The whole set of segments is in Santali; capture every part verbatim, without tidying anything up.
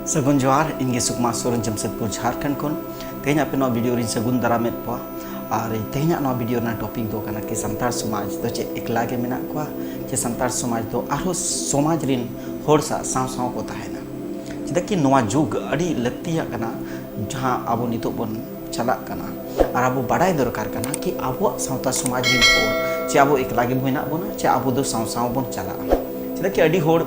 ᱥᱟᱹᱜᱩᱱ ᱡᱚᱦᱟᱨ, ᱤᱧ ᱜᱮ ᱥᱩᱠᱢᱟ ᱥᱚᱨᱮᱱ, ᱡᱟᱢᱥᱮᱫᱽᱯᱩᱨ, ᱡᱷᱟᱲᱠᱷᱚᱸᱰ ᱠᱷᱚᱱ᱾ ᱛᱮᱦᱮᱧ ᱟᱯᱮ ᱱᱚᱣᱟ ᱵᱷᱤᱰᱤᱭᱳ ᱨᱤᱧ ᱥᱟᱹᱜᱩᱱ ᱫᱟᱨᱟᱢᱮᱫ ᱠᱚᱣᱟ᱾ ᱟᱨ ᱛᱮᱦᱮᱧᱟᱜ ᱱᱚᱣᱟ ᱵᱷᱤᱰᱤᱭᱳ ᱨᱮᱱᱟᱜ ᱴᱚᱯᱤᱠ ᱫᱚ ᱠᱟᱱᱟ ᱠᱤ ᱥᱟᱱᱛᱟᱲ ᱥᱚᱢᱟᱡᱽ ᱫᱚ ᱪᱮᱫ ᱮᱠᱞᱟ ᱜᱮ ᱢᱮᱱᱟᱜ ᱠᱚᱣᱟ, ᱪᱮ ᱥᱟᱱᱛᱟᱲ ᱥᱚᱢᱟᱡᱽ ᱫᱚ ᱟᱨᱦᱚᱸ ᱥᱚᱢᱟᱡᱽ ᱨᱤᱱ ᱦᱚᱲ ᱥᱟᱶ ᱥᱟᱶ ᱥᱟᱶ ᱠᱚ ᱛᱟᱦᱮᱱᱟ? ᱪᱮᱫᱟᱜ ᱠᱤ ᱱᱚᱣᱟ ᱡᱩᱜᱽ ᱟᱹᱰᱤ ᱞᱟᱹᱠᱛᱤᱭᱟᱜ ᱠᱟᱱᱟ, ᱡᱟᱦᱟᱸ ᱟᱵᱚ ᱱᱤᱛᱚᱜ ᱵᱚᱱ ᱪᱟᱞᱟᱜ ᱠᱟᱱᱟ ᱟᱨ ᱟᱵᱚ ᱵᱟᱰᱟᱭ ᱫᱚᱨᱠᱟᱨ ᱠᱟᱱᱟ ᱠᱤ ᱟᱵᱚᱣᱟᱜ ᱥᱟᱶᱛᱟ ᱥᱚᱢᱟᱡᱽ ᱨᱤᱱ ᱦᱚᱲ ᱪᱮ ᱟᱵᱚ ᱮᱠᱞᱟ ᱜᱮ ᱢᱮᱱᱟᱜ ᱵᱚᱱᱟ ᱪᱮ ᱟᱵᱚ ᱫᱚ ᱥᱟᱶ ᱥᱟᱶ ᱵᱚᱱ ᱪᱟᱞᱟᱜᱼᱟ᱾ ᱪᱮᱫᱟᱜ ᱠᱤ ᱟᱹᱰᱤ ᱦᱚᱲ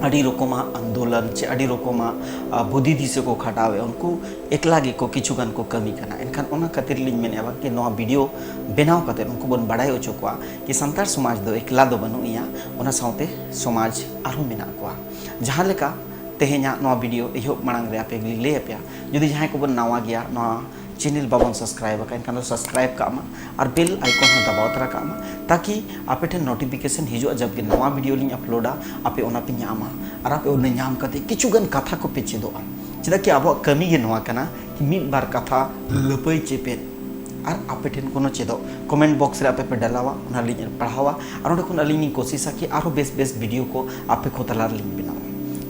ᱟᱹᱰᱤ ᱨᱚᱠᱚᱢᱟᱜ ᱟᱱᱫᱳᱞᱚᱱ ᱪᱮ ᱟᱹᱰᱤ ᱨᱚᱠᱚᱢᱟᱜ, ᱟ, ᱵᱩᱫᱷᱤ ᱫᱤᱥᱟᱹ ᱠᱚ ᱠᱷᱟᱴᱟᱣᱮᱫ, ᱩᱱᱠᱩ ᱮᱠᱞᱟ ᱜᱮᱠᱚ ᱠᱤᱪᱷᱩ ᱜᱟᱱ ᱠᱚ ᱠᱟᱹᱢᱤ ᱠᱟᱱᱟ᱾ ᱮᱱᱠᱷᱟᱱ ᱚᱱᱟ ᱠᱷᱟᱹᱛᱤᱨ ᱞᱤᱧ ᱢᱮᱱᱮᱫᱼᱟ ᱵᱟᱝ ᱠᱤ ᱱᱚᱣᱟ ᱵᱷᱤᱰᱤᱭᱳ ᱵᱮᱱᱟᱣ ᱠᱟᱛᱮ ᱩᱱᱠᱩ ᱵᱚᱱ ᱵᱟᱰᱟᱭ ᱦᱚᱪᱚ ᱠᱚᱣᱟ ᱠᱤ ᱥᱟᱱᱛᱟᱲ ᱥᱚᱢᱟᱡᱽ ᱫᱚ ᱮᱠᱞᱟ ᱫᱚ ᱵᱟᱹᱱᱩᱜ ᱮᱭᱟ, ᱚᱱᱟ ᱥᱟᱶᱛᱮ ᱥᱚᱢᱟᱡᱽ ᱟᱨᱦᱚᱸ ᱢᱮᱱᱟᱜ ᱠᱚᱣᱟ᱾ ᱡᱟᱦᱟᱸ ᱞᱮᱠᱟ ᱛᱮᱦᱮᱧᱟᱜ ᱱᱚᱣᱟ ᱵᱷᱤᱰᱤᱭᱳ ᱮᱦᱚᱵ ᱢᱟᱲᱟᱝ ᱨᱮ ᱟᱯᱮ ᱞᱤᱧ ᱞᱟᱹᱭ ᱟᱯᱮᱭᱟ, ᱡᱩᱫᱤ ᱡᱟᱦᱟᱸᱭ ᱠᱚᱵᱚᱱ ᱱᱟᱣᱟ ᱜᱮᱭᱟ, ᱱᱚᱣᱟ ᱪᱮᱱᱮᱞ ᱵᱟᱵᱚᱱ ᱥᱟᱵᱥᱠᱨᱟᱭᱤᱵ ᱟᱠᱟᱫ, ᱮᱱᱠᱷᱟᱱ ᱫᱚ ᱥᱟᱵᱥᱠᱨᱟᱭᱤᱵ ᱠᱟᱜ ᱢᱟ ᱟᱨ ᱵᱮᱞ ᱟᱭᱠᱚᱱ ᱦᱚᱸ ᱫᱟᱵᱟᱣ ᱛᱚᱨᱟ ᱠᱟᱜ ᱢᱟ, ᱛᱟᱠᱤ ᱟᱯᱮ ᱴᱷᱮᱱ ᱱᱳᱴᱤᱯᱷᱤᱠᱮᱥᱚᱱ ᱦᱤᱡᱩᱜᱼᱟ, ᱡᱟᱵ ᱜᱮ ᱱᱟᱣᱟ ᱵᱷᱤᱰᱤᱭᱳ ᱞᱤᱧ ᱟᱯᱞᱳᱰᱟ, ᱟᱯᱮ ᱚᱱᱟ ᱯᱮ ᱧᱟᱢᱟ᱾ ᱟᱨ ᱟᱯᱮ ᱚᱱᱟ ᱧᱟᱢ ᱠᱟᱛᱮ ᱠᱤᱪᱷᱩ ᱜᱟᱱ ᱠᱟᱛᱷᱟ ᱠᱚᱯᱮ ᱪᱮᱫᱚᱜᱼᱟ᱾ ᱪᱮᱫᱟᱜ ᱠᱤ ᱟᱵᱚᱣᱟᱜ ᱠᱟᱹᱢᱤ ᱜᱮ ᱱᱚᱣᱟ ᱠᱟᱱᱟ ᱠᱤ ᱢᱤᱫ ᱵᱟᱨ ᱠᱟᱛᱷᱟ ᱞᱟᱹᱯᱟᱹᱭ ᱪᱮᱯᱮᱫ ᱟᱨ ᱟᱯᱮ ᱴᱷᱮᱱ ᱠᱳᱱᱳ ᱪᱮᱫᱚᱜ᱾ ᱠᱚᱢᱮᱱᱴ ᱵᱚᱠᱥ ᱨᱮ ᱟᱯᱮ ᱯᱮ ᱰᱟᱞᱟᱣᱟ, ᱚᱱᱟ ᱞᱤᱧ ᱯᱟᱲᱦᱟᱣᱟ ᱟᱨ ᱚᱸᱰᱮ ᱠᱷᱚᱱ ᱟᱹᱞᱤᱧ ᱞᱤᱧ ᱠᱳᱥᱤᱥᱟ ᱠᱤ ᱟᱨᱦᱚᱸ ᱵᱮᱥ ᱵᱮᱥ ᱵᱷᱤᱰᱤᱭᱳ ᱠᱚ ᱟᱯᱮ ᱠᱚ ᱛᱟᱞᱟ ᱨᱮᱞᱤᱧ ᱵᱮᱱᱟᱣᱟ᱾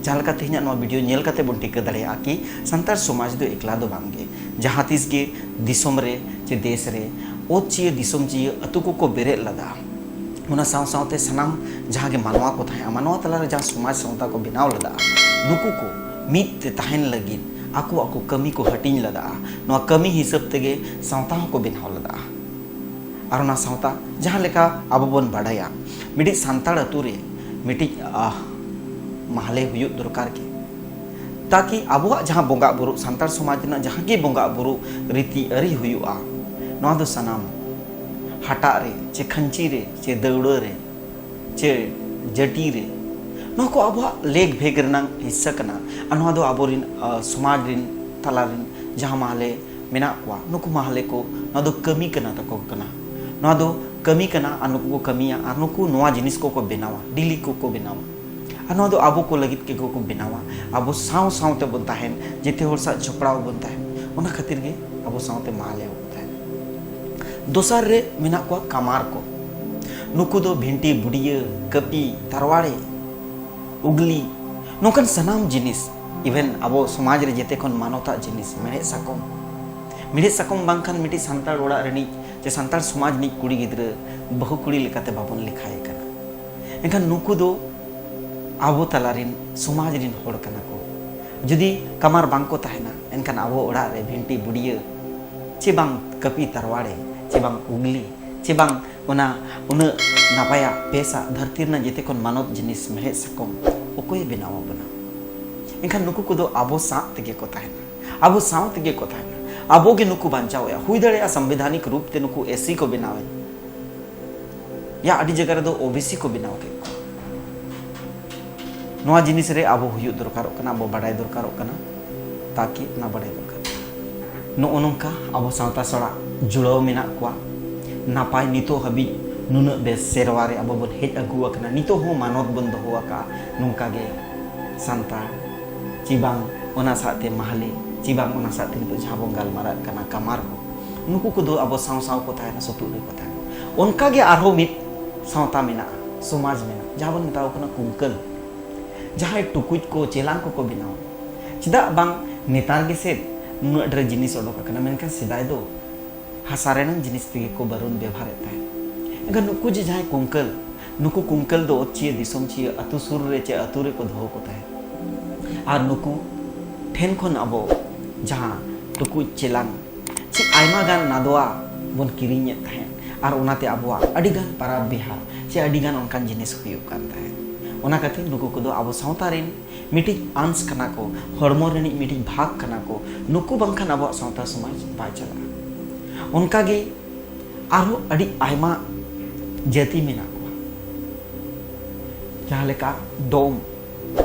ᱡᱟᱦᱟᱸ ᱞᱮᱠᱟ ᱛᱮᱦᱮᱧᱟᱜ ᱱᱚᱣᱟ ᱵᱷᱤᱰᱤᱭᱳ ᱧᱮᱞ ᱠᱟᱛᱮ ᱵᱚᱱ ᱴᱷᱤᱠᱟᱹ ᱫᱟᱲᱮᱭᱟᱜᱼᱟ ᱠᱤ ᱥᱟᱱᱛᱟᱲ ᱥᱚᱢᱟᱡᱽ ᱫᱚ ᱮᱠᱞᱟ ᱫᱚ ᱵᱟᱝ ᱜᱮ᱾ ᱡᱟᱦᱟᱸ ᱛᱤᱥ ᱜᱮ ᱫᱤᱥᱚᱢ ᱨᱮ ᱪᱮ ᱫᱮᱥ ᱨᱮ ᱚᱛ ᱪᱤᱭᱟᱹ ᱫᱤᱥᱚᱢ ᱪᱤᱭᱟᱹ ᱟᱹᱛᱩ ᱠᱚᱠᱚ ᱵᱮᱨᱮᱫ ᱞᱮᱫᱟ᱾ ᱚᱱᱟ ᱥᱟᱶ ᱥᱟᱶᱛᱮ ᱥᱟᱱᱟᱢ ᱡᱟᱦᱟᱸ ᱜᱮ ᱢᱟᱱᱣᱟ ᱠᱚ ᱛᱟᱦᱮᱸᱜᱼᱟ, ᱢᱟᱱᱣᱟ ᱛᱟᱞᱟᱨᱮ ᱡᱟᱦᱟᱸ ᱥᱚᱢᱟᱡᱽ ᱥᱟᱶᱛᱟ ᱠᱚ ᱵᱮᱱᱟᱣ ᱞᱮᱫᱟ, ᱱᱩᱠᱩ ᱠᱚ ᱢᱤᱫ ᱛᱮ ᱛᱟᱦᱮᱱ ᱞᱟᱹᱜᱤᱫ ᱟᱠᱚ ᱟᱠᱚ ᱠᱟᱹᱢᱤ ᱠᱚ ᱦᱟᱹᱴᱤᱧ ᱞᱮᱫᱟ᱾ ᱱᱚᱣᱟ ᱠᱟᱹᱢᱤ ᱦᱤᱥᱟᱹᱵ ᱛᱮᱜᱮ ᱥᱟᱶᱛᱟ ᱦᱚᱸᱠᱚ ᱵᱮᱱᱟᱣ ᱞᱮᱫᱟ᱾ ᱟᱨ ᱚᱱᱟ ᱥᱟᱶᱛᱟ ᱡᱟᱦᱟᱸ ᱞᱮᱠᱟ ᱟᱵᱚ ᱵᱚᱱ ᱵᱟᱰᱟᱭᱟ, ᱢᱤᱫᱴᱤᱡ ᱥᱟᱱᱛᱟᱲ ᱟᱹᱛᱩ ᱨᱮ ᱢᱤᱫᱴᱤᱡ, ᱟᱦ, ᱢᱟᱦᱞᱮ ᱦᱩᱭᱩᱜ ᱫᱚᱨᱠᱟᱨ ᱜᱮ, ᱛᱟᱠᱤ ᱟᱵᱚᱣᱟᱜ ᱡᱟᱦᱟᱸ ᱵᱚᱸᱜᱟ ᱵᱩᱨᱩ, ᱥᱟᱱᱛᱟᱲ ᱥᱚᱢᱟᱡᱽ ᱨᱮᱱᱟᱜ ᱡᱟᱦᱟᱸ ᱜᱮ ᱵᱚᱸᱜᱟ ᱵᱩᱨᱩ ᱨᱤᱛᱤ ᱟᱹᱨᱤ ᱦᱩᱭᱩᱜᱼᱟ, ᱱᱚᱣᱟ ᱫᱚ ᱥᱟᱱᱟᱢ ᱦᱟᱴᱟᱜ ᱨᱮ ᱪᱮ ᱠᱷᱟᱹᱧᱪᱤ ᱨᱮ ᱪᱮ ᱫᱟᱹᱣᱲᱟᱹ ᱨᱮ ᱪᱮ ᱡᱟᱹᱴᱤ ᱨᱮ, ᱱᱚᱣᱟ ᱠᱚ ᱟᱵᱚᱣᱟᱜ ᱞᱮᱠ ᱵᱷᱮᱜ ᱨᱮᱱᱟᱜ ᱦᱤᱥᱥᱟᱹ ᱠᱟᱱᱟ᱾ ᱟᱨ ᱱᱚᱣᱟ ᱫᱚ ᱟᱵᱚᱨᱮᱱ, ᱟ, ᱥᱚᱢᱟᱡᱽ ᱨᱮᱱ ᱛᱟᱞᱟ ᱨᱮᱱ ᱡᱟᱦᱟᱸ ᱢᱟᱦᱞᱮ ᱢᱮᱱᱟᱜ ᱠᱚᱣᱟ, ᱱᱩᱠᱩ ᱢᱟᱦᱞᱮ ᱠᱚ ᱱᱚᱣᱟ ᱫᱚ ᱠᱟᱹᱢᱤ ᱠᱟᱱᱟ ᱛᱟᱠᱚ ᱠᱟᱱᱟ᱾ ᱱᱚᱣᱟ ᱫᱚ ᱠᱟᱹᱢᱤ ᱠᱟᱱᱟ ᱟᱨ ᱱᱩᱠᱩ ᱠᱚ ᱠᱟᱹᱢᱤᱭᱟ ᱟᱨ ᱱᱩᱠᱩ ᱱᱚᱣᱟ ᱡᱤᱱᱤᱥ ᱠᱚᱠᱚ ᱵᱮᱱᱟᱣᱟ, ᱰᱮᱞᱤ ᱠᱚᱠᱚ ᱵᱮᱱᱟᱣᱟ᱾ ᱟᱨ ᱱᱚᱣᱟ ᱫᱚ ᱟᱵᱚ ᱠᱚ ᱞᱟᱹᱜᱤᱫ ᱜᱮ ᱠᱚ ᱵᱮᱱᱟᱣᱟ᱾ ᱟᱵᱚ ᱥᱟᱶ ᱥᱟᱶ ᱛᱮᱵᱚᱱ ᱛᱟᱦᱮᱱ, ᱡᱮᱛᱮ ᱦᱚᱲ ᱥᱟᱶ ᱡᱚᱯᱲᱟᱣ ᱵᱚᱱ ᱛᱟᱦᱮᱱ, ᱚᱱᱟ ᱠᱷᱟᱹᱛᱤᱨ ᱜᱮ ᱟᱵᱚ ᱥᱟᱶᱛᱮ ᱢᱟᱦᱞᱮ ᱵᱚᱱ ᱛᱟᱦᱮᱱ᱾ ᱫᱚᱥᱟᱨ ᱨᱮ ᱢᱮᱱᱟᱜ ᱠᱚᱣᱟ ᱠᱟᱢᱟᱨ ᱠᱚ᱾ ᱱᱩᱠᱩ ᱫᱚ ᱵᱷᱤᱱᱴᱤ, ᱵᱩᱰᱤᱭᱟᱹ, ᱠᱟᱹᱯᱤ, ᱛᱟᱨᱣᱟᱲᱮ, ᱩᱜᱽᱞᱤ, ᱱᱚᱝᱠᱟᱱ ᱥᱟᱱᱟᱢ ᱡᱤᱱᱤᱥ Even ᱟᱵᱚ ᱥᱚᱢᱟᱡᱽ ᱨᱮ ᱡᱮᱛᱮ ᱠᱷᱚᱱ ᱢᱟᱱᱚᱛᱟᱜ ᱡᱤᱱᱤᱥ ᱢᱮᱲᱦᱮᱫ ᱥᱟᱠᱚᱢ᱾ ᱢᱮᱲᱦᱮᱫ ᱥᱟᱠᱚᱢ ᱵᱟᱝᱠᱷᱟᱱ ᱢᱤᱫᱴᱤᱡ ᱥᱟᱱᱛᱟᱲ ᱚᱲᱟᱜ ᱨᱤᱱᱤᱡ ᱪᱮ ᱥᱟᱱᱛᱟᱲ ᱥᱚᱢᱟᱡᱽ ᱨᱤᱱᱤᱡ ᱠᱩᱲᱤ ᱜᱤᱫᱽᱨᱟᱹ ᱵᱟᱹᱦᱩ ᱠᱩᱲᱤ ᱞᱮᱠᱟᱛᱮ ᱵᱟᱵᱚᱱ ᱞᱮᱠᱷᱟᱭᱮ ᱠᱟᱱᱟ᱾ ᱮᱱᱠᱷᱟᱱ ᱱᱩᱠᱩ ᱫᱚ ᱟᱵᱚ ᱛᱟᱞᱟ ᱨᱤᱱ ᱥᱚᱢᱟᱡᱽ ᱨᱤᱱ ᱦᱚᱲ ᱠᱟᱱᱟ ᱠᱚ᱾ ᱡᱩᱫᱤ ᱠᱟᱢᱟᱨ ᱵᱟᱝ ᱠᱚ ᱛᱟᱦᱮᱱᱟ, ᱮᱱᱠᱷᱟᱱ ᱟᱵᱚ ᱚᱲᱟᱜ ᱨᱮ ᱵᱷᱤᱱᱴᱤ ᱵᱩᱰᱤᱭᱟᱹ ᱪᱮ ᱵᱟᱝ ᱠᱟᱹᱯᱤ ᱛᱟᱨᱣᱟᱲᱮ ᱪᱮ ᱵᱟᱝ ᱩᱜᱽᱞᱤ ᱪᱮ ᱵᱟᱝ ᱚᱱᱟ ᱩᱱᱟᱹᱜ ᱱᱟᱯᱟᱭᱟᱜ ᱵᱮᱥᱟᱜ ᱫᱷᱟᱹᱨᱛᱤ ᱨᱮᱱᱟᱜ ᱡᱮᱛᱮ ᱠᱷᱚᱱ ᱢᱟᱱᱚᱛ ᱡᱤᱱᱤᱥ ᱢᱮᱲᱦᱮᱫ ᱥᱟᱠᱚᱢ ᱚᱠᱚᱭᱮ ᱵᱮᱱᱟᱣ ᱟᱵᱚᱱᱟ? ᱮᱱᱠᱷᱟᱱ ᱱᱩᱠᱩ ᱠᱚᱫᱚ ᱟᱵᱚ ᱥᱟᱶ ᱛᱮᱜᱮ ᱠᱚ ᱛᱟᱦᱮᱱᱟ, ᱟᱵᱚ ᱥᱟᱶ ᱛᱮᱜᱮ ᱠᱚ ᱛᱟᱦᱮᱱᱟ᱾ ᱟᱵᱚ ᱜᱮ ᱱᱩᱠᱩ ᱵᱟᱧᱪᱟᱣᱮᱫᱼᱟ᱾ ᱦᱩᱭ ᱫᱟᱲᱮᱭᱟᱜᱼᱟ ᱥᱚᱝᱵᱤᱫᱷᱟᱱᱤᱠ ᱨᱩᱯ ᱛᱮ ᱱᱩᱠᱩ ᱮᱥ ᱥᱤ ᱠᱚ ᱵᱮᱱᱟᱣᱮᱱ, ᱭᱟ ᱟᱹᱰᱤ ᱡᱟᱭᱜᱟ ᱨᱮᱫᱚ ᱳ ᱵᱤ ᱥᱤ ᱠᱚ ᱵᱮᱱᱟᱣ ᱠᱮᱫ ᱠᱚᱣᱟ᱾ ᱱᱚᱣᱟ ᱡᱤᱱᱤᱥ ᱨᱮ ᱟᱵᱚ ᱦᱩᱭᱩᱜ ᱫᱚᱨᱠᱟᱨᱚᱜ ᱠᱟᱱᱟ, ᱟᱵᱚ ᱵᱟᱰᱟᱭ ᱫᱚᱨᱠᱟᱨᱚᱜ ᱠᱟᱱᱟ, ᱛᱟᱠᱤ ᱚᱱᱟ ᱵᱟᱰᱟᱭ ᱫᱚᱨᱠᱟᱨ᱾ ᱱᱚᱜᱼᱚ ᱱᱚᱝᱠᱟ ᱟᱵᱚ ᱥᱟᱶᱛᱟ ᱥᱟᱞᱟᱜ ᱡᱩᱲᱟᱹᱣ ᱢᱮᱱᱟᱜ ᱠᱚᱣᱟ᱾ ᱱᱟᱯᱟᱭ ᱱᱤᱛᱚᱜ ᱦᱟᱹᱵᱤᱡ ᱱᱩᱱᱟᱹᱜ ᱵᱮᱥ ᱥᱮᱨᱣᱟ ᱨᱮ ᱟᱵᱚ ᱵᱚᱱ ᱦᱮᱡ ᱟᱹᱜᱩ ᱟᱠᱟᱱᱟ, ᱱᱤᱛᱚᱜ ᱦᱚᱸ ᱢᱟᱱᱚᱛ ᱵᱚᱱ ᱫᱚᱦᱚ ᱟᱠᱟᱫᱼᱟ᱾ ᱱᱚᱝᱠᱟ ᱜᱮ ᱥᱟᱱᱛᱟᱲ ᱪᱮ ᱵᱟᱝ ᱚᱱᱟ ᱥᱟᱶᱛᱮ ᱢᱟᱦᱞᱮ ᱪᱮ ᱵᱟᱝ ᱚᱱᱟ ᱥᱟᱶᱛᱮ ᱱᱤᱛᱚᱜ ᱡᱟᱦᱟᱸ ᱵᱚᱱ ᱜᱟᱞᱢᱟᱨᱟᱜ ᱠᱟᱱᱟ ᱠᱟᱢᱟᱨ ᱠᱚ, ᱱᱩᱠᱩ ᱠᱚᱫᱚ ᱟᱵᱚ ᱥᱟᱶ ᱥᱟᱶ ᱠᱚ ᱛᱟᱦᱮᱱᱟ, ᱥᱩᱛᱩᱜ ᱨᱮᱠᱚ ᱛᱟᱦᱮᱱᱟ᱾ ᱚᱱᱠᱟ ᱜᱮ ᱟᱨᱦᱚᱸ ᱢᱤᱫ ᱥᱟᱶᱛᱟ ᱢᱮᱱᱟᱜᱼᱟ, ᱥᱚᱢᱟᱡᱽ ᱢᱮᱱᱟᱜᱼᱟ, ᱡᱟᱦᱟᱸ ᱵᱚᱱ ᱢᱮᱛᱟᱣ ᱠᱟᱱᱟ ᱠᱩᱝᱠᱟᱹᱞ᱾ ᱡᱟᱦᱟᱸᱭ ᱴᱩᱠᱩᱡ ᱠᱚ ᱪᱮᱞᱟᱝ ᱠᱚᱠᱚ ᱵᱮᱱᱟᱣᱟ, ᱪᱮᱫᱟᱜ ᱵᱟᱝ ᱱᱮᱛᱟᱨ ᱜᱮᱥᱮ ᱱᱩᱱᱟᱹᱜ ᱰᱷᱮᱨ ᱡᱤᱱᱤᱥ ᱚᱰᱚᱠ ᱟᱠᱟᱱᱟ, ᱢᱮᱱᱠᱷᱟᱱ ᱥᱮᱫᱟᱭ ᱫᱚ ᱦᱟᱥᱟ ᱨᱮᱱᱟᱜ ᱡᱤᱱᱤᱥ ᱛᱮᱜᱮ ᱠᱚ ᱵᱟᱨᱩᱱ ᱵᱮᱵᱷᱟᱨᱮᱫ ᱛᱟᱦᱮᱸᱫ᱾ ᱮᱱᱠᱷᱟᱱ ᱱᱩᱠᱩ ᱡᱮ ᱡᱟᱦᱟᱸᱭ ᱠᱩᱝᱠᱟᱹᱞ, ᱱᱩᱠᱩ ᱠᱩᱝᱠᱟᱹᱞ ᱫᱚ ᱚᱛ ᱪᱤᱭᱟᱹ ᱫᱤᱥᱚᱢ ᱪᱤᱭᱟᱹ ᱟᱹᱛᱩ ᱥᱩᱨ ᱨᱮ ᱪᱮ ᱟᱹᱛᱩ ᱨᱮᱠᱚ ᱫᱚᱦᱚ ᱠᱚ ᱛᱟᱦᱮᱸᱫ᱾ ᱟᱨ ᱱᱩᱠᱩ ᱴᱷᱮᱱ ᱠᱷᱚᱱ ᱟᱵᱚ ᱡᱟᱦᱟᱸ ᱴᱩᱠᱩᱡ ᱪᱮᱞᱟᱝ ᱪᱮ ᱟᱭᱢᱟ ᱜᱟᱱ ᱱᱟᱫᱣᱟ ᱵᱚᱱ ᱠᱤᱨᱤᱧᱮᱫ ᱛᱟᱦᱮᱸᱫ, ᱟᱨ ᱚᱱᱟᱛᱮ ᱟᱵᱚᱣᱟᱜ ᱟᱹᱰᱤ ᱜᱟᱱ ᱯᱟᱨᱟᱵᱽ ᱵᱤᱦᱟᱨ ᱪᱮ ᱟᱹᱰᱤ ᱜᱟᱱ ᱚᱱᱠᱟᱱ ᱡᱤᱱᱤᱥ ᱦᱩᱭᱩᱜ ᱠᱟᱱ ᱛᱟᱦᱮᱸᱫ᱾ ᱚᱱᱟ ᱠᱷᱟᱹᱛᱤᱨ ᱱᱩᱠᱩ ᱠᱚᱫᱚ ᱟᱵᱚ ᱥᱟᱶᱛᱟ ᱨᱮᱱ ᱢᱤᱫᱴᱤᱡ ᱚᱝᱥ ᱠᱟᱱᱟ ᱠᱚ, ᱦᱚᱲᱢᱚ ᱨᱤᱱᱤᱡ ᱢᱤᱫᱴᱤᱡ ᱵᱷᱟᱜᱽ ᱠᱟᱱᱟ ᱠᱚ᱾ ᱱᱩᱠᱩ ᱵᱟᱝᱠᱷᱟᱱ ᱟᱵᱚᱣᱟᱜ ᱥᱟᱶᱛᱟ ᱥᱚᱢᱟᱡᱽ ᱵᱟᱭ ᱪᱟᱞᱟᱜᱼᱟ᱾ ᱚᱱᱠᱟᱜᱮ ᱟᱨᱦᱚᱸ ᱟᱹᱰᱤ ᱟᱭᱢᱟ ᱡᱟᱹᱛᱤ ᱢᱮᱱᱟᱜ ᱠᱚᱣᱟ, ᱡᱟᱦᱟᱸ ᱞᱮᱠᱟ ᱰᱚᱢ᱾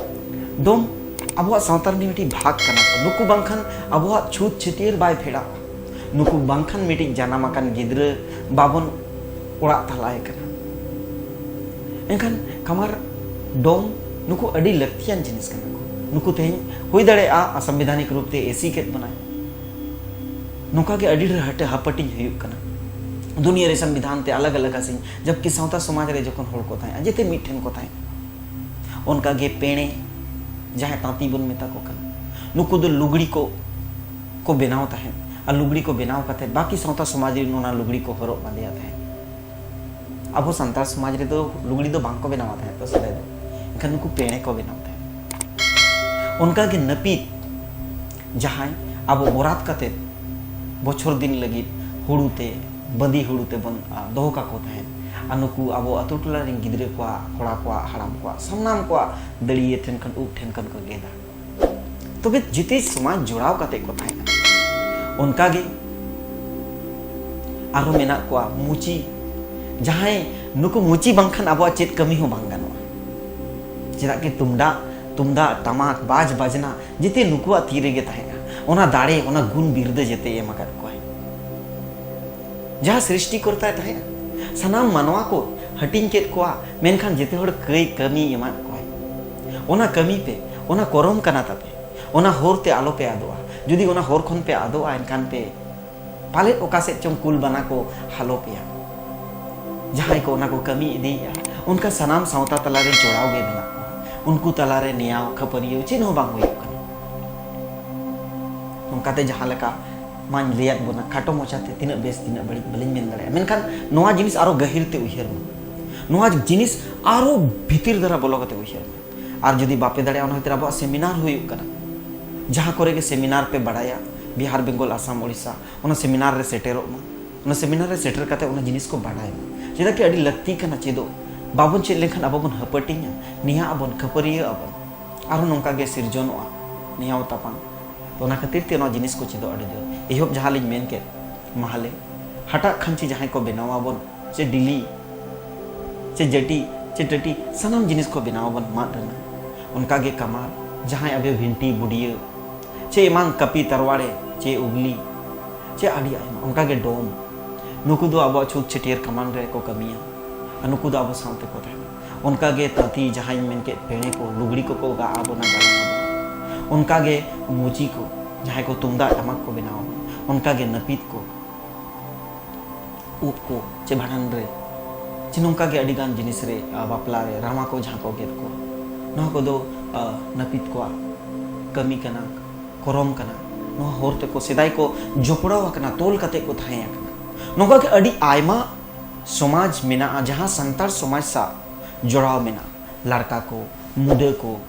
ᱰᱚᱢ ᱟᱵᱚᱣᱟᱜ ᱥᱟᱶᱛᱟ ᱨᱤᱱᱤᱡ ᱢᱤᱫᱴᱤᱡ ᱵᱷᱟᱜᱽ ᱠᱟᱱᱟ ᱠᱚ᱾ ᱱᱩᱠᱩ ᱵᱟᱝᱠᱷᱟᱱ ᱟᱵᱚᱣᱟᱜ ᱪᱷᱩᱛ ᱪᱷᱟᱹᱴᱭᱟᱹᱨ ᱵᱟᱭ ᱯᱷᱮᱰᱟᱜᱼᱟ᱾ ᱱᱩᱠᱩ ᱵᱟᱝᱠᱷᱟᱱ ᱢᱤᱫᱴᱤᱡ ᱡᱟᱱᱟᱢ ᱟᱠᱟᱱ ᱜᱤᱫᱽᱨᱟᱹ ᱵᱟᱵᱚᱱ ᱚᱲᱟᱜ ᱛᱟᱞᱟᱭᱮ ᱠᱟᱱᱟ᱾ ᱮᱱᱠᱷᱟᱱ ᱠᱟᱢᱟᱨ, ᱰᱚᱢ, ᱱᱩᱠᱩ ᱟᱹᱰᱤ ᱞᱟᱹᱠᱛᱤᱭᱟᱱ ᱡᱤᱱᱤᱥ ᱠᱟᱱᱟ ᱠᱚ᱾ ᱱᱩᱠᱩ ᱛᱮᱦᱮᱧ ᱦᱩᱭ ᱫᱟᱲᱮᱭᱟᱜᱼᱟ ᱟᱥᱟᱢᱵᱤᱫᱷᱟᱱᱤᱠ ᱨᱩᱯ ᱛᱮ ᱮᱥᱤ ᱠᱮᱫ ᱵᱚᱱᱟᱭ᱾ ᱱᱚᱝᱠᱟ ᱜᱮ ᱟᱹᱰᱤ ᱰᱷᱮᱨ ᱦᱟᱹᱴᱟᱹ ᱦᱟᱹᱯᱟᱹᱴᱤᱧ ᱦᱩᱭᱩᱜ ᱠᱟᱱᱟ ᱫᱩᱱᱤᱭᱟᱹ ᱨᱮ ᱥᱚᱝᱵᱤᱫᱷᱟᱱ ᱛᱮ ᱟᱞᱟᱜᱽ ᱟᱞᱟᱜᱽ ᱦᱟᱹᱥᱤᱧ, ᱡᱚᱵᱠᱤ ᱥᱟᱶᱛᱟ ᱥᱚᱢᱟᱡᱽ ᱨᱮ ᱡᱚᱠᱷᱚᱱ ᱦᱚᱲ ᱠᱚ ᱛᱟᱦᱮᱸᱜᱼᱟ, ᱡᱮᱛᱮ ᱢᱤᱫ ᱴᱷᱮᱱ ᱠᱚ ᱛᱟᱦᱮᱸᱜᱼᱟ᱾ ᱚᱱᱠᱟ ᱜᱮ ᱯᱮᱬᱮ, ᱡᱟᱦᱟᱸᱭ ᱛᱟᱸᱛᱤ ᱵᱚᱱ ᱢᱮᱛᱟ ᱠᱚ ᱠᱟᱱᱟ, ᱱᱩᱠᱩ ᱫᱚ ᱞᱩᱜᱽᱲᱤ ᱠᱚ ᱠᱚ ᱵᱮᱱᱟᱣ ᱛᱟᱦᱮᱸᱫ᱾ ᱟᱨ ᱞᱩᱜᱽᱲᱤ ᱠᱚ ᱵᱮᱱᱟᱣ ᱠᱟᱛᱮ ᱵᱟᱹᱠᱤ ᱥᱟᱶᱛᱟ ᱥᱚᱢᱟᱡᱽ ᱨᱮᱱ ᱚᱱᱟ ᱞᱩᱜᱽᱲᱤ ᱠᱚ ᱦᱚᱨᱚᱜ ᱵᱟᱸᱫᱮᱭᱟ ᱛᱟᱦᱮᱸᱫ᱾ ᱟᱵᱚ ᱥᱟᱱᱛᱟᱲ ᱥᱚᱢᱟᱡᱽ ᱨᱮᱫᱚ ᱞᱩᱜᱽᱲᱤ ᱫᱚ ᱵᱟᱝ ᱠᱚ ᱵᱮᱱᱟᱣᱟ ᱛᱟᱦᱮᱸᱫ ᱛᱚ ᱥᱮᱫᱟᱭ ᱫᱚ, ᱮᱱᱠᱷᱟᱱ ᱱᱩᱠᱩ ᱯᱮᱲᱮ ᱠᱚ ᱵᱮᱱᱟᱣ ᱛᱟᱦᱮᱸᱫ᱾ ᱚᱱᱠᱟ ᱜᱮ ᱱᱟᱹᱯᱤᱛ, ᱡᱟᱦᱟᱸᱭ ᱟᱵᱚ ᱵᱚᱨᱟᱛ ᱠᱟᱛᱮ ᱵᱚᱪᱷᱚᱨ ᱫᱤᱱ ᱞᱟᱹᱜᱤᱫ ᱦᱩᱲᱩ ᱛᱮ, ᱵᱟᱸᱫᱤ ᱦᱩᱲᱩ ᱛᱮᱵᱚᱱ, ᱟ, ᱫᱚᱦᱚ ᱠᱟᱠᱚ ᱛᱟᱦᱮᱸᱫ᱾ ᱟᱨ ᱱᱩᱠᱩ ᱟᱵᱚ ᱟᱛᱳ ᱴᱚᱞᱟ ᱨᱮᱱ ᱜᱤᱫᱽᱨᱟᱹ ᱠᱚᱣᱟᱜ, ᱠᱚᱲᱟ ᱠᱚᱣᱟᱜ, ᱦᱟᱲᱟᱢ ᱠᱚᱣᱟᱜ, ᱥᱟᱱᱟᱢ ᱠᱚᱣᱟᱜ ᱫᱟᱹᱲᱭᱟᱹ ᱴᱷᱮᱱ ᱠᱷᱚᱱ, ᱩᱵ ᱴᱷᱮᱱ ᱠᱷᱚᱱ ᱠᱚ ᱜᱮᱫᱟ᱾ ᱛᱚᱵᱮ ᱡᱩᱫᱤ ᱥᱚᱢᱟᱡᱽ ᱡᱚᱲᱟᱣ ᱠᱟᱛᱮ ᱠᱚ ᱛᱟᱦᱮᱸ ᱠᱟᱱᱟ᱾ ᱚᱱᱠᱟ ᱜᱮ ᱟᱨᱦᱚᱸ ᱢᱮᱱᱟᱜ ᱠᱚᱣᱟ ᱢᱩᱪᱤ, ᱡᱟᱦᱟᱸᱭ ᱱᱩᱠᱩ ᱢᱩᱪᱤ ᱵᱟᱝᱠᱷᱟᱱ ᱟᱵᱚᱣᱟᱜ ᱪᱮᱫ ᱠᱟᱹᱢᱤ ᱦᱚᱸ ᱵᱟᱝ ᱜᱟᱱᱚᱜᱼᱟ᱾ ᱪᱮᱫᱟᱜ ᱠᱤ ᱛᱩᱢᱫᱟᱜ, ᱛᱩᱢᱫᱟᱜ, ᱴᱟᱢᱟᱠ, ᱵᱟᱡᱽ, ᱵᱟᱡᱽᱱᱟ ᱡᱮᱛᱮ ᱱᱩᱠᱩᱣᱟᱜ ᱛᱤ ᱨᱮᱜᱮ ᱛᱟᱦᱮᱸᱜᱼᱟ᱾ ᱚᱱᱟ ᱫᱟᱲᱮ, ᱚᱱᱟ ᱜᱩᱱ ᱵᱤᱨᱫᱟᱹ ᱡᱮᱛᱮᱭ ᱮᱢ ᱟᱠᱟᱫ ᱠᱚᱣᱟᱭ᱾ ᱡᱟᱦᱟᱸ ᱥᱨᱤᱥᱴᱤ ᱠᱚᱨᱛᱟᱭ ᱛᱟᱦᱮᱸᱜᱼᱟ, ᱥᱟᱱᱟᱢ ᱢᱟᱱᱣᱟ ᱠᱚ ᱦᱟᱹᱴᱤᱧ ᱠᱮᱫ ᱠᱚᱣᱟ, ᱢᱮᱱᱠᱷᱟᱱ ᱡᱮᱛᱮ ᱦᱚᱲ ᱠᱟᱹᱭ ᱠᱟᱹᱢᱤᱭ ᱮᱢᱟᱫ ᱠᱚᱣᱟᱭ᱾ ᱚᱱᱟ ᱠᱟᱹᱢᱤ ᱯᱮ, ᱚᱱᱟ ᱠᱚᱨᱚᱢ ᱠᱟᱱᱟ ᱛᱟᱯᱮ, ᱚᱱᱟ ᱦᱚᱨ ᱛᱮ ᱟᱞᱚ ᱯᱮ ᱟᱫᱚᱜᱼᱟ᱾ ᱡᱩᱫᱤ ᱚᱱᱟ ᱦᱚᱨ ᱠᱷᱚᱱ ᱯᱮ ᱟᱫᱚᱜᱼᱟ, ᱮᱱᱠᱷᱟᱱ ᱯᱮ ᱯᱟᱞᱮᱫ ᱚᱠᱟ ᱥᱮᱫ ᱪᱚᱝ ᱠᱩᱞ ᱵᱟᱱᱟ ᱠᱚ ᱦᱟᱞᱚ ᱯᱮᱭᱟ᱾ ᱡᱟᱦᱟᱸᱭ ᱠᱚ ᱚᱱᱟ ᱠᱚ ᱠᱟᱹᱢᱤ ᱤᱫᱤᱭᱮᱫᱼᱟ, ᱚᱱᱠᱟ ᱥᱟᱱᱟᱢ ᱥᱟᱶᱛᱟ ᱛᱟᱞᱟᱨᱮ ᱡᱚᱲᱟᱣ ᱜᱮ ᱢᱮᱱᱟᱜ ᱠᱚᱣᱟ᱾ ᱩᱱᱠᱩ ᱛᱟᱞᱟᱨᱮ ᱱᱮᱭᱟᱣ ᱠᱷᱟᱹᱯᱟᱹᱨᱤᱭᱟᱹᱣ ᱪᱮᱫ ᱦᱚᱸ ᱵᱟᱝ ᱦᱩᱭᱩᱜ ᱠᱟᱱᱟ᱾ ᱱᱚᱝᱠᱟᱛᱮ ᱡᱟᱦᱟᱸ ᱞᱮᱠᱟ ᱢᱟᱧ ᱞᱟᱹᱭᱟᱫ ᱵᱚᱱᱟ ᱠᱷᱟᱴᱚ ᱢᱚᱪᱟᱛᱮ, ᱛᱤᱱᱟᱹᱜ ᱵᱮᱥ ᱛᱤᱱᱟᱹᱜ ᱵᱟᱹᱲᱤᱡ ᱵᱟᱹᱞᱤᱧ ᱢᱮᱱ ᱫᱟᱲᱮᱭᱟᱜᱼᱟ, ᱢᱮᱱᱠᱷᱟᱱ ᱱᱚᱣᱟ ᱡᱤᱱᱤᱥ ᱟᱨᱚ ᱜᱟᱹᱦᱤᱨ ᱛᱮ ᱩᱭᱦᱟᱹᱨ ᱢᱟ, ᱱᱚᱣᱟ ᱡᱤᱱᱤᱥ ᱟᱨᱚ ᱵᱷᱤᱛᱤᱨ ᱫᱷᱟᱨᱟ ᱵᱚᱞᱚ ᱠᱟᱛᱮ ᱩᱭᱦᱟᱹᱨ ᱢᱟ᱾ ᱟᱨ ᱡᱩᱫᱤ ᱵᱟᱯᱮ ᱫᱟᱲᱮᱭᱟᱜᱼᱟ, ᱚᱱᱟ ᱠᱷᱟᱹᱛᱤᱨ ᱟᱵᱚᱣᱟᱜ ᱥᱮᱢᱤᱱᱟᱨ ᱦᱩᱭᱩᱜ ᱠᱟᱱᱟ, ᱡᱟᱦᱟᱸ ᱠᱚᱨᱮ ᱜᱮ ᱥᱮᱢᱤᱱᱟᱨ ᱯᱮ ᱵᱟᱲᱟᱭᱟ, ᱵᱤᱦᱟᱨ, ᱵᱮᱝᱜᱚᱞ, ᱟᱥᱟᱢ, ᱳᱰᱤᱥᱟ, ᱚᱱᱟ ᱥᱮᱢᱤᱱᱟᱨ ᱨᱮ ᱥᱮᱴᱮᱨᱚᱜ ᱢᱟ᱾ ᱚᱱᱟ ᱥᱮᱢᱤᱱᱟᱨ ᱨᱮ ᱥᱮᱴᱮᱨ ᱠᱟᱛᱮ ᱚᱱᱟ ᱡᱤᱱᱤᱥ ᱠᱚ ᱵᱟᱰᱟᱭ ᱢᱟ᱾ ᱪᱮᱫᱟᱜ ᱠᱤ ᱟᱹᱰᱤ ᱞᱟᱹᱠᱛᱤ ᱠᱟᱱᱟ ᱪᱮᱫᱚᱜ᱾ ᱵᱟᱵᱚᱱ ᱪᱮᱫ ᱞᱮᱱᱠᱷᱟᱱ ᱟᱵᱚ ᱵᱚᱱ ᱦᱟᱹᱯᱟᱹᱴᱤᱧᱟ, ᱱᱮᱭᱟᱜ ᱟᱵᱚᱱ, ᱠᱷᱟᱹᱯᱟᱹᱨᱤᱭᱟᱹᱜ ᱟᱵᱚᱱ, ᱟᱨᱦᱚᱸ ᱱᱚᱝᱠᱟ ᱜᱮ ᱥᱤᱨᱡᱚᱱᱚᱜᱼᱟ ᱱᱮᱭᱟᱣ ᱛᱟᱯᱟᱢ᱾ ᱛᱚ ᱚᱱᱟ ᱠᱷᱟᱹᱛᱤᱨ ᱛᱮ ᱱᱚᱣᱟ ᱡᱤᱱᱤᱥ ᱠᱚ ᱪᱮᱫᱚᱜ ᱟᱹᱰᱤ ᱡᱳᱨ᱾ ᱮᱦᱚᱵ ᱡᱟᱦᱟᱸ ᱞᱤᱧ ᱢᱮᱱ ᱠᱮᱫ, ᱢᱟᱦᱞᱮ, ᱦᱟᱴᱟᱜ ᱠᱷᱟᱧᱪᱤ ᱡᱟᱦᱟᱸᱭ ᱠᱚ ᱵᱮᱱᱟᱣ ᱟᱵᱚᱱ, ᱪᱮ ᱰᱤᱞᱤ, ᱪᱮ ᱡᱟᱹᱴᱤ, ᱪᱮ ᱴᱟᱹᱴᱤ, ᱥᱟᱱᱟᱢ ᱡᱤᱱᱤᱥ ᱠᱚ ᱵᱮᱱᱟᱣ ᱟᱵᱚᱱ ᱢᱟᱫ ᱨᱮᱱᱟᱜ᱾ ᱚᱱᱠᱟ ᱜᱮ ᱠᱟᱢᱟᱨ, ᱡᱟᱦᱟᱸᱭ ᱟᱵᱚ ᱵᱷᱤᱱᱴᱤ, ᱵᱩᱰᱤᱭᱟᱹ, ᱪᱮ ᱮᱢᱟᱱ ᱠᱟᱹᱯᱤ, ᱛᱟᱨᱣᱟᱲᱮ, ᱪᱮ ᱩᱜᱽᱞᱤ, ᱪᱮ ᱟᱹᱰᱤ ᱟᱭᱢᱟ᱾ ᱚᱱᱠᱟ ᱜᱮ ᱰᱚᱢ, ᱱᱩᱠᱩ ᱫᱚ ᱟᱵᱚᱣᱟᱜ ᱪᱷᱩᱛ ᱪᱷᱟᱹᱴᱭᱟᱹᱨ ᱠᱟᱢᱟᱱ ᱨᱮ ᱠᱚ ᱠᱟᱹᱢᱤᱭᱟ᱾ ᱟᱨ ᱱᱩᱠᱩ ᱫᱚ ᱟᱵᱚ ᱥᱟᱶᱛᱮ ᱠᱚ ᱛᱟᱦᱮᱱᱟ᱾ ᱚᱱᱠᱟ ᱜᱮ ᱛᱟᱹᱛᱤ, ᱡᱟᱦᱟᱸᱧ ᱢᱮᱱ ᱠᱮᱫ, ᱯᱮᱲᱮ ᱠᱚ, ᱞᱩᱜᱽᱲᱤ ᱠᱚᱠᱚ ᱜᱟᱜ ᱟᱵᱚᱱᱟ, ᱜᱟᱞᱟᱝ ᱟᱵᱚᱱᱟ᱾ ᱚᱱᱠᱟ ᱜᱮ ᱢᱩᱪᱤ ᱠᱚ, ᱡᱟᱦᱟᱸᱭ ᱠᱚ ᱛᱩᱢᱫᱟᱜ ᱴᱟᱢᱟᱠ ᱠᱚ ᱵᱮᱱᱟᱣᱟ, ᱚᱱᱠᱟ ᱜᱮ ᱱᱟᱹᱯᱤᱛ ᱠᱚ, ᱩᱵ ᱠᱚ, ᱪᱮ ᱵᱷᱟᱸᱰᱟᱱ ᱨᱮ, ᱪᱮ ᱱᱚᱝᱠᱟ ᱜᱮ ᱟᱹᱰᱤ ᱜᱟᱱ ᱡᱤᱱᱤᱥ ᱨᱮ, ᱟ, ᱵᱟᱯᱞᱟ ᱨᱮ ᱨᱟᱢᱟ ᱠᱚ ᱡᱟᱦᱟᱸ ᱠᱚ ᱜᱮᱫ ᱠᱚ, ᱱᱚᱣᱟ ᱠᱚᱫᱚ ᱱᱟᱹᱯᱤᱛ ᱠᱚᱣᱟᱜ ᱠᱟᱹᱢᱤ ᱠᱟᱱᱟ, ᱠᱚᱨᱚᱢ ᱠᱟᱱᱟ᱾ ᱱᱚᱣᱟ ᱦᱚᱨ ᱛᱮᱠᱚ ᱥᱮᱫᱟᱭ ᱠᱚ ᱡᱚᱯᱲᱟᱣ ᱟᱠᱟᱱᱟ, ᱛᱚᱞ ᱠᱟᱛᱮ ᱠᱚ ᱛᱟᱦᱮᱸ ᱟᱠᱟᱱᱟ᱾ ᱱᱚᱝᱠᱟ ᱜᱮ ᱟᱹᱰᱤ ᱟᱭᱢᱟ ᱥᱚᱢᱟᱡᱽ ᱢᱮᱱᱟᱜᱼᱟ, ᱡᱟᱦᱟᱸ ᱥᱟᱱᱛᱟᱲ ᱥᱚᱢᱟᱡᱽ ᱥᱟᱶ ᱡᱚᱲᱟᱣ ᱢᱮᱱᱟᱜᱼᱟ᱾ ᱞᱟᱲᱠᱟ ᱠᱚ, ᱢᱩᱰᱟᱹ ᱠᱚ,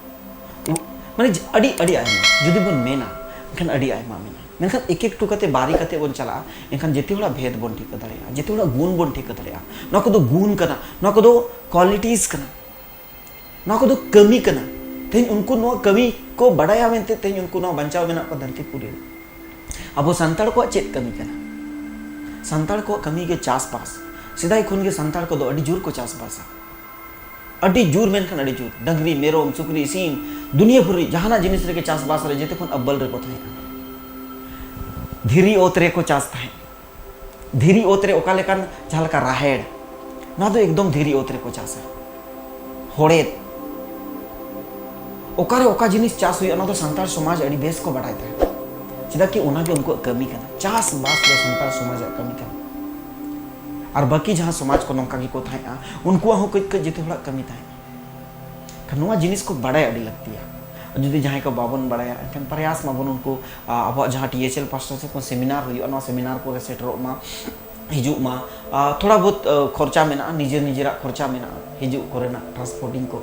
ᱩ-, ᱢᱟᱱᱮ ᱡ-, ᱟᱹᱰᱤ, ᱟᱹᱰᱤ ᱟᱭᱢᱟ, ᱡᱩᱫᱤ ᱵᱚᱱ ᱢᱮᱱᱟ, ᱮᱱᱠᱷᱟᱱ ᱟᱹᱰᱤ ᱟᱭᱢᱟ ᱢᱮᱱᱟᱜᱼᱟ᱾ ᱢᱮᱱᱠᱷᱟᱱ ᱮᱠ ᱮᱠᱴᱩ ᱠᱟᱛᱮ, ᱵᱟᱨᱤ ᱠᱟᱛᱮ ᱵᱚᱱ ᱪᱟᱞᱟᱜᱼᱟ, ᱮᱱᱠᱷᱟᱱ ᱡᱮᱛᱮ ᱦᱚᱲᱟᱜ ᱵᱷᱮᱫ ᱵᱚᱱ ᱴᱷᱤᱠᱟᱹ ᱫᱟᱲᱮᱭᱟᱜᱼᱟ, ᱡᱮᱛᱮ ᱦᱚᱲᱟᱜ ᱜᱩᱱ ᱵᱚᱱ ᱴᱷᱤᱠᱟᱹ ᱫᱟᱲᱮᱭᱟᱜᱼᱟ᱾ ᱱᱚᱣᱟ ᱠᱚᱫᱚ ᱜᱩᱱ ᱠᱟᱱᱟ, ᱱᱚᱣᱟ ᱠᱚᱫᱚ qualities ᱠᱟᱱᱟ, ᱱᱚᱣᱟ ᱠᱚᱫᱚ ᱠᱟᱹᱢᱤ ᱠᱟᱱᱟ᱾ ᱛᱮᱦᱮᱧ ᱩᱱᱠᱩ ᱱᱚᱣᱟ ᱠᱟᱹᱢᱤ ᱠᱚ ᱵᱟᱰᱟᱭᱟ ᱢᱮᱱᱛᱮ ᱛᱮᱦᱮᱧ ᱩᱱᱠᱩ ᱱᱚᱣᱟ ᱵᱟᱧᱪᱟᱣ ᱢᱮᱱᱟᱜ ᱠᱚᱣᱟ ᱫᱷᱟᱹᱨᱛᱤ ᱯᱩᱨᱤ ᱨᱮ᱾ ᱟᱵᱚ ᱥᱟᱱᱛᱟᱲ ᱠᱚᱣᱟᱜ ᱪᱮᱫ ᱠᱟᱹᱢᱤ ᱠᱟᱱᱟ? ᱥᱟᱱᱛᱟᱲ ᱠᱚᱣᱟᱜ ᱠᱟᱹᱢᱤ ᱜᱮ ᱪᱟᱥᱵᱟᱥ᱾ ᱥᱮᱫᱟᱭ ᱠᱷᱚᱱ ᱜᱮ ᱥᱟᱱᱛᱟᱲ ᱠᱚᱫᱚ ᱟᱹᱰᱤ ᱡᱳᱨ ᱠᱚ ᱪᱟᱥᱵᱟᱥᱟ, ᱟᱹᱰᱤ ᱡᱳᱨ, ᱢᱮᱱᱠᱷᱟᱱ ᱟᱹᱰᱤ ᱡᱳᱨ᱾ ᱰᱟᱹᱝᱨᱤ, ᱢᱮᱨᱚᱢ, ᱥᱩᱠᱨᱤ, ᱥᱤᱢ, ᱫᱩᱱᱤᱭᱟᱹ ᱵᱷᱳᱨ ᱨᱮ ᱡᱟᱦᱟᱱᱟᱜ ᱡᱤᱱᱤᱥ ᱨᱮᱜᱮ ᱪᱟᱥᱵᱟᱥ ᱨᱮ ᱡᱮᱛᱮ ᱠᱷᱚᱱ ᱟᱵᱵᱟᱞ ᱨᱮᱠᱚ ᱛᱟᱦᱮᱸ ᱠᱟᱱᱟ᱾ ᱫᱷᱤᱨᱤ ᱚᱛ ᱨᱮᱠᱚ ᱪᱟᱥ ᱛᱟᱦᱮᱸᱫ᱾ ᱫᱷᱤᱨᱤ ᱚᱛ ᱨᱮ ᱚᱠᱟ ᱞᱮᱠᱟᱱ, ᱡᱟᱦᱟᱸ ᱞᱮᱠᱟ ᱨᱟᱦᱮᱲ, ᱱᱚᱣᱟ ᱫᱚ ᱮᱠᱫᱚᱢ ᱫᱷᱤᱨᱤ ᱚᱛ ᱨᱮᱠᱚ ᱪᱟᱥᱟ᱾ ᱦᱚᱲᱮᱫ, ᱚᱠᱟᱨᱮ ᱚᱠᱟ ᱡᱤᱱᱤᱥ ᱪᱟᱥ ᱦᱩᱭᱩᱜᱼᱟ, ᱚᱱᱟ ᱫᱚ ᱥᱟᱱᱛᱟᱲ ᱥᱚᱢᱟᱡᱽ ᱟᱹᱰᱤ ᱵᱮᱥ ᱠᱚ ᱵᱟᱰᱟᱭ ᱛᱟᱦᱮᱸᱫ᱾ ᱪᱮᱫᱟᱜ ᱠᱤ ᱚᱱᱟᱜᱮ ᱩᱱᱠᱩᱣᱟᱜ ᱠᱟᱹᱢᱤ ᱠᱟᱱᱟ, ᱪᱟᱥᱵᱟᱥ ᱫᱚ ᱥᱟᱱᱛᱟᱲ ᱥᱚᱢᱟᱡᱟᱜ ᱠᱟᱹᱢᱤ ᱠᱟᱱᱟ᱾ ᱟᱨ ᱵᱟᱹᱠᱤ ᱡᱟᱦᱟᱸ ᱥᱚᱢᱟᱡᱽ ᱠᱚ ᱱᱚᱝᱠᱟ ᱜᱮᱠᱚ ᱛᱟᱦᱮᱸᱫᱼᱟ, ᱩᱱᱠᱩᱣᱟᱜ ᱦᱚᱸ ᱠᱟᱹᱡ ᱠᱟᱹᱡ ᱡᱮᱛᱮ ᱦᱚᱲᱟᱜ ᱠᱟᱹᱢᱤ ᱛᱟᱦᱮᱸᱫ᱾ ᱠᱷᱟᱱ ᱱᱚᱣᱟ ᱡᱤᱱᱤᱥ ᱠᱚ ᱵᱟᱰᱟᱭ ᱟᱹᱰᱤ ᱞᱟᱹᱠᱛᱤᱭᱟ᱾ ᱟᱨ ᱡᱩᱫᱤ ᱡᱟᱦᱟᱸᱭ ᱠᱚ ᱵᱟᱵᱚᱱ ᱵᱟᱲᱟᱭᱟ, ᱮᱱᱠᱷᱟᱱ ᱯᱨᱟᱭᱟᱥ ᱢᱟᱵᱚᱱ ᱩᱱᱠᱩ, ᱟ, ᱟᱵᱚᱣᱟᱜ ᱡᱟᱦᱟᱸ ᱴᱤ ᱮᱭᱤᱪ ᱮᱞ ᱯᱟᱥᱴᱟ ᱥᱮᱫ ᱠᱷᱚᱱ ᱥᱮᱢᱤᱱᱟᱨ ᱦᱩᱭᱩᱜᱼᱟ, ᱱᱚᱣᱟ ᱥᱮᱢᱤᱱᱟᱨ ᱠᱚᱨᱮ ᱥᱮᱴᱮᱨᱚᱜ ᱢᱟ, ᱦᱤᱡᱩᱜ ᱢᱟ᱾ ᱟ, ᱛᱷᱚᱲᱟ ᱵᱚᱦᱩᱛ, ᱟ, ᱠᱷᱚᱨᱪᱟ ᱢᱮᱱᱟᱜᱼᱟ, ᱱᱤᱡᱮᱨ ᱱᱤᱡᱮᱨᱟᱜ ᱠᱷᱚᱨᱪᱟ ᱢᱮᱱᱟᱜᱼᱟ, ᱦᱤᱡᱩᱜ ᱠᱚᱨᱮᱱᱟᱜ, ᱴᱨᱟᱱᱥᱯᱳᱨᱴᱤᱝ ᱠᱚ᱾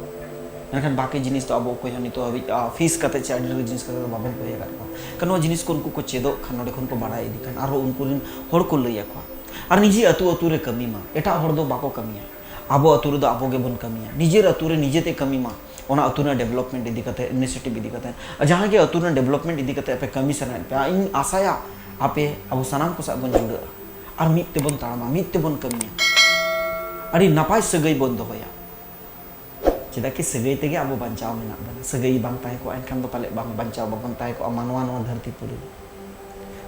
ᱢᱮᱱᱠᱷᱟᱱ ᱵᱟᱹᱠᱤ ᱡᱤᱱᱤᱥ ᱫᱚ ᱟᱵᱚ ᱚᱠᱚᱭ ᱦᱚᱸ ᱱᱤᱛᱚᱜ ᱦᱟᱹᱵᱤᱡ, ᱟ, ᱯᱷᱤᱥ ᱠᱟᱛᱮ ᱪᱮ ᱟᱹᱰᱤ ᱰᱷᱮᱨ ᱡᱤᱱᱤᱥ ᱠᱟᱛᱮ ᱫᱚ ᱵᱟᱵᱚᱱ ᱠᱚᱭ ᱟᱠᱟᱫ ᱠᱚᱣᱟ᱾ ᱠᱷᱟᱱ ᱱᱚᱣᱟ ᱡᱤᱱᱤᱥ ᱠᱚ ᱩᱱᱠᱩ ᱠᱚ ᱪᱮᱫᱚᱜ ᱠᱷᱟᱱ, ᱱᱚᱰᱮ ᱠᱷᱚᱱ ᱠᱚ ᱵᱟᱲᱟᱭ ᱤᱫᱤ ᱠᱷᱟᱱ, ᱟᱨᱦᱚᱸ ᱩᱱᱠᱩ ᱨᱮᱱ ᱦᱚᱲ ᱠᱚ ᱞᱟᱹᱭ ᱟᱠᱚᱣᱟ᱾ ᱟᱨ ᱱᱤᱡᱮ ᱟᱹᱛᱩ ᱟᱹᱛᱩ ᱨᱮ ᱠᱟᱹᱢᱤ ᱢᱟ, ᱮᱴᱟᱜ ᱦᱚᱲ ᱫᱚ ᱵᱟᱠᱚ ᱠᱟᱹᱢᱤᱭᱟ᱾ ᱟᱵᱚ ᱟᱹᱛᱩ ᱨᱮᱫᱚ ᱟᱵᱚ ᱜᱮᱵᱚᱱ ᱠᱟᱹᱢᱤᱭᱟ, ᱱᱤᱡᱮᱨ ᱟᱹᱛᱩ ᱨᱮ ᱱᱤᱡᱮᱛᱮ ᱠᱟᱹᱢᱤ ᱢᱟ᱾ ᱚᱱᱟ ᱟᱹᱛᱩ ᱨᱮᱱᱟᱜ ᱰᱮᱵᱷᱞᱚᱯᱢᱮᱱᱴ ᱤᱫᱤ ᱠᱟᱛᱮ, ᱤᱱᱤᱥᱤᱭᱮᱴᱤᱵᱷ ᱤᱫᱤ ᱠᱟᱛᱮ, ᱟᱨ ᱡᱟᱦᱟᱸ ᱜᱮ ᱟᱹᱛᱩ ᱨᱮᱱᱟᱜ ᱰᱮᱵᱷᱞᱚᱯᱢᱮᱱᱴ ᱤᱫᱤ ᱠᱟᱛᱮ ᱟᱯᱮ ᱠᱟᱹᱢᱤ ᱥᱟᱱᱟᱭᱮᱫ ᱯᱮᱭᱟ, ᱤᱧ ᱟᱥᱟᱭᱟ ᱟᱯᱮ ᱟᱵᱚ ᱥᱟᱱᱟᱢ ᱠᱚ ᱥᱟᱶ ᱵᱚᱱ ᱡᱩᱲᱟᱹᱜᱼᱟ ᱟᱨ ᱢᱤᱫ ᱛᱮᱵᱚᱱ ᱛᱟᱲᱟᱢᱟ, ᱢᱤᱫ ᱛᱮᱵᱚᱱ ᱠᱟᱹᱢᱤᱭᱟ, ᱟᱹᱰᱤ ᱱᱟᱯᱟᱭ ᱥᱟᱹᱜᱟᱹᱭ ᱵᱚᱱ ᱫᱚᱦᱚᱭᱟ᱾ ᱪᱮᱫᱟᱜ ᱠᱤ ᱥᱟᱹᱜᱟᱹᱭ ᱛᱮᱜᱮ ᱟᱵᱚ ᱵᱟᱧᱪᱟᱣ ᱢᱮᱱᱟᱜ ᱵᱚᱱᱟ᱾ ᱥᱟᱹᱜᱟᱹᱭ ᱵᱟᱝ ᱛᱟᱦᱮᱸ ᱠᱚᱜᱼᱟ, ᱮᱱᱠᱷᱟᱱ ᱫᱚ ᱯᱟᱞᱮᱫ ᱵᱟᱝ ᱵᱟᱧᱪᱟᱣ ᱵᱟᱵᱚᱱ ᱛᱟᱦᱮᱸ ᱠᱚᱜᱼᱟ ᱢᱟᱱᱣᱟ ᱱᱚᱣᱟ ᱫᱷᱟᱹᱨᱛᱤ ᱯᱩᱨᱤ ᱨᱮ᱾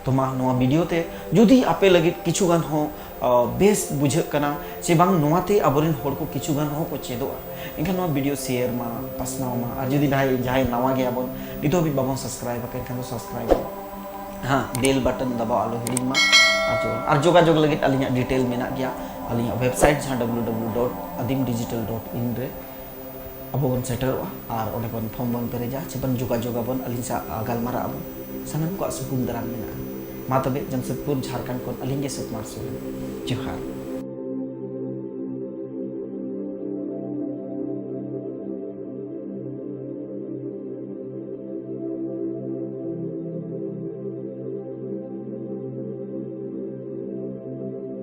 ᱛᱚ ᱢᱟ, ᱱᱚᱣᱟ ᱵᱷᱤᱰᱤᱭᱳ ᱛᱮ ᱡᱩᱫᱤ ᱟᱯᱮ ᱞᱟᱹᱜᱤᱫ ᱠᱤᱪᱷᱩ ᱜᱟᱱ ᱦᱚᱸ, ᱟ, ᱵᱮᱥ ᱵᱩᱡᱷᱟᱹᱜ ᱠᱟᱱᱟ, ᱥᱮ ᱵᱟᱝ ᱱᱚᱣᱟᱛᱮ ᱟᱵᱚᱨᱮᱱ ᱦᱚᱲ ᱠᱚ ᱠᱤᱪᱷᱩ ᱜᱟᱱ ᱦᱚᱸ ᱠᱚ ᱪᱮᱫᱚᱜᱼᱟ, ᱮᱱᱠᱷᱟᱱ ᱱᱚᱣᱟ ᱵᱷᱤᱰᱤᱭᱳ ᱥᱮᱭᱟᱨ ᱢᱟ, ᱯᱟᱥᱱᱟᱣ ᱢᱟ᱾ ᱟᱨ ᱡᱩᱫᱤ ᱡᱟᱦᱟᱸᱭ, ᱡᱟᱦᱟᱸᱭ ᱱᱟᱣᱟ ᱜᱮᱭᱟᱵᱚᱱ, ᱱᱤᱛᱚᱜ ᱦᱟᱹᱵᱤᱡ ᱵᱟᱵᱚᱱ ᱥᱟᱵᱥᱠᱨᱟᱭᱤᱵ ᱟᱠᱟᱫ, ᱮᱱᱠᱷᱟᱱ ᱫᱚ ᱥᱟᱵᱥᱠᱨᱟᱭᱤᱵ ᱢᱟ᱾ ᱦᱮᱸ, ᱵᱮᱞ ᱵᱟᱴᱚᱱ ᱫᱟᱵᱟᱣ ᱟᱞᱚ ᱦᱤᱲᱤᱧ ᱢᱟ᱾ ᱟᱨ ᱡᱚ-, ᱟᱨ ᱡᱳᱜᱟᱡᱳᱜᱽ ᱞᱟᱹᱜᱤᱫ ᱟᱹᱞᱤᱧᱟᱜ ᱰᱤᱴᱮᱞ ᱢᱮᱱᱟᱜ ᱜᱮᱭᱟ, ᱟᱹᱞᱤᱧᱟᱜ ᱣᱮᱵᱥᱟᱭᱤᱴ ᱡᱟᱦᱟᱸ W W W dot Adim digital dot in ᱨᱮ᱾ ᱟᱵᱚ ᱵᱚᱱ ᱥᱮᱴᱮᱨᱚᱜᱼᱟ ᱟᱨ ᱚᱸᱰᱮ ᱵᱚᱱ ᱯᱷᱚᱨᱢ ᱵᱚᱱ ᱯᱮᱨᱮᱡᱟ, ᱥᱮ ᱵᱚᱱ ᱡᱳᱜᱟᱡᱳᱜᱽ ᱟᱵᱚᱱ, ᱟᱹᱞᱤᱧ ᱥᱟᱶ ᱜᱟᱞᱢᱟᱨᱟᱜ ᱟᱵᱚᱱ᱾ ᱥᱟᱱᱟᱢ ᱠᱚᱣᱟᱜ ᱥᱟᱹᱜᱩᱱ ᱫᱟᱨᱟᱢ ᱢᱮᱱᱟᱜᱼᱟ᱾ ᱢᱟ ᱛᱚᱵᱮ, ᱡᱟᱢᱥᱮᱫᱽᱯᱩᱨ, ᱡᱷᱟᱲᱠᱷᱚᱸᱰ ᱠᱷᱚᱱ ᱟᱹᱞᱤᱧ ᱜᱮ ᱥᱩᱠᱩᱢᱟᱨ ᱥᱚᱨᱮᱱ᱾ ᱡᱚᱦᱟᱨ᱾